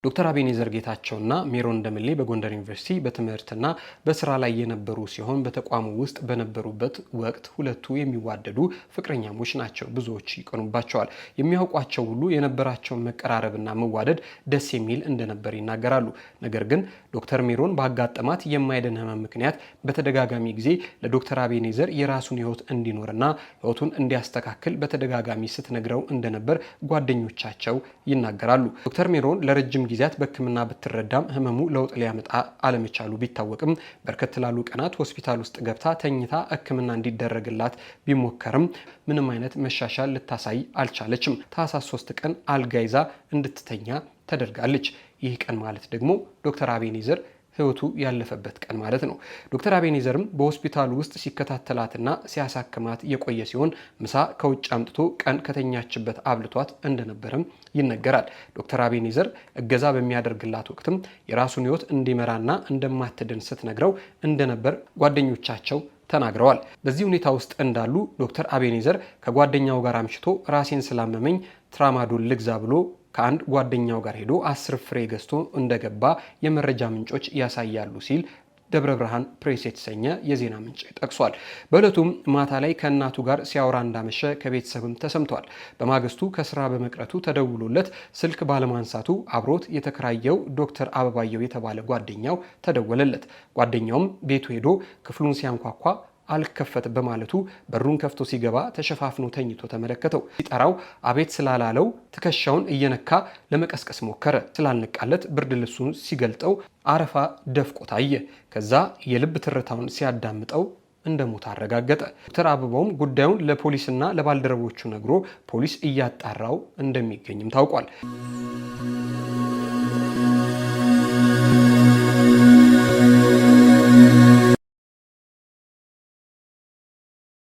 ዶክተር አቤኔዘር ጌታቸውና ሜሮን ደምሌ በጎንደር ዩኒቨርሲቲ በትምህርትና በስራ ላይ የነበሩ ሲሆን፣ በተቋሙ ውስጥ በነበሩበት ወቅት ሁለቱ የሚዋደዱ ፍቅረኛሞች ናቸው። ብዙዎች ይቀኑባቸዋል። የሚያውቋቸው ሁሉ የነበራቸውን መቀራረብና መዋደድ ደስ የሚል እንደነበር ይናገራሉ። ነገር ግን ዶክተር ሜሮን ባጋጠማት የማይድን ህመም ምክንያት በተደጋጋሚ ጊዜ ለዶክተር አቤኔዘር የራሱን ህይወት እንዲኖርና ህይወቱን እንዲያስተካክል በተደጋጋሚ ስትነግረው እንደነበር ጓደኞቻቸው ይናገራሉ። ዶክተር ሜሮን ለረጅም ጊዜያት በሕክምና ብትረዳም ህመሙ ለውጥ ሊያመጣ አለመቻሉ ቢታወቅም፣ በርከት ላሉ ቀናት ሆስፒታል ውስጥ ገብታ ተኝታ ሕክምና እንዲደረግላት ቢሞከርም ምንም አይነት መሻሻል ልታሳይ አልቻለችም። ታህሳስ 3 ቀን አልጋ ይዛ እንድትተኛ ተደርጋለች። ይህ ቀን ማለት ደግሞ ዶክተር አቤኔዘር ህይወቱ ያለፈበት ቀን ማለት ነው። ዶክተር አቤኔዘርም በሆስፒታሉ ውስጥ ሲከታተላትና ሲያሳክማት የቆየ ሲሆን፣ ምሳ ከውጭ አምጥቶ ቀን ከተኛችበት አብልቷት እንደነበረም ይነገራል። ዶክተር አቤኔዘር እገዛ በሚያደርግላት ወቅትም የራሱን ህይወት እንዲመራና እንደማትድን ስትነግረው እንደነበር ጓደኞቻቸው ተናግረዋል። በዚህ ሁኔታ ውስጥ እንዳሉ ዶክተር አቤኔዘር ከጓደኛው ጋር አምሽቶ ራሴን ስላመመኝ ትራማዶል ልግዛ ብሎ ከአንድ ጓደኛው ጋር ሄዶ 10 ፍሬ ገዝቶ እንደገባ የመረጃ ምንጮች ያሳያሉ ሲል ደብረ ብርሃን ፕሬስ የተሰኘ የዜና ምንጭ ጠቅሷል። በዕለቱም ማታ ላይ ከእናቱ ጋር ሲያወራ እንዳመሸ ከቤተሰብም ተሰምቷል። በማግስቱ ከስራ በመቅረቱ ተደውሎለት ስልክ ባለማንሳቱ አብሮት የተከራየው ዶክተር አበባየው የተባለ ጓደኛው ተደወለለት። ጓደኛውም ቤቱ ሄዶ ክፍሉን ሲያንኳኳ አልከፈት በማለቱ በሩን ከፍቶ ሲገባ ተሸፋፍኖ ተኝቶ ተመለከተው። ሲጠራው አቤት ስላላለው ትከሻውን እየነካ ለመቀስቀስ ሞከረ። ስላልነቃለት ብርድ ልብሱን ሲገልጠው አረፋ ደፍቆ ታየ። ከዛ የልብ ትርታውን ሲያዳምጠው እንደሞተ አረጋገጠ። ዶክተር አበባውም ጉዳዩን ለፖሊስና ለባልደረቦቹ ነግሮ ፖሊስ እያጣራው እንደሚገኝም ታውቋል።